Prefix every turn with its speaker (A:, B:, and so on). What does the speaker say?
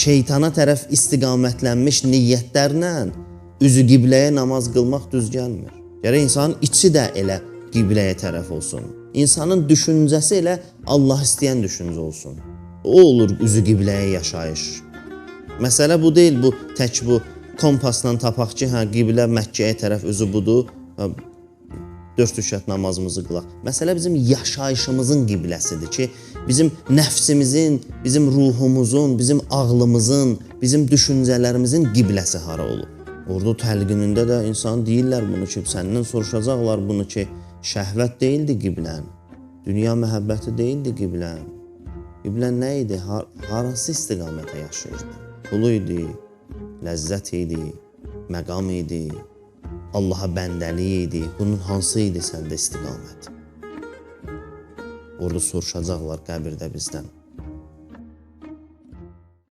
A: Şeytana tərəf istiqamətlənmiş niyyətlərlə üzü qibləyə namaz qılmaq düz gəlmir. Gərək insanın içi də elə qibləyə tərəf olsun. İnsanın düşüncəsi elə Allah istəyən düşüncə olsun. O olur üzü qibləyə yaşayış. Məsələ bu deyil, bu tək bu kompasla tapaq ki, hə qiblə Məkkəyə tərəf üzü budur. Hə, 4 rükət namazımızı qılaq. Məsələ bizim yaşayışımızın qibləsidir ki, bizim nəfsimizin, bizim ruhumuzun, bizim ağlımızın, bizim düşüncələrimizin qibləsi hara olub. Orada təlqinində də insan deyirlər bunu ki, səndən soruşacaqlar bunu ki, şəhvət deyildi qiblən, dünya məhəbbəti deyildi qiblən. Qiblən nə idi? Harası istiqamətə yaşayırdı? Pulu idi, ləzzət idi, məqam idi, Allaha bəndəlik idi. Bunun hansı idi səndə istiqamət? Orada soruşacaqlar qəbirdə bizdən.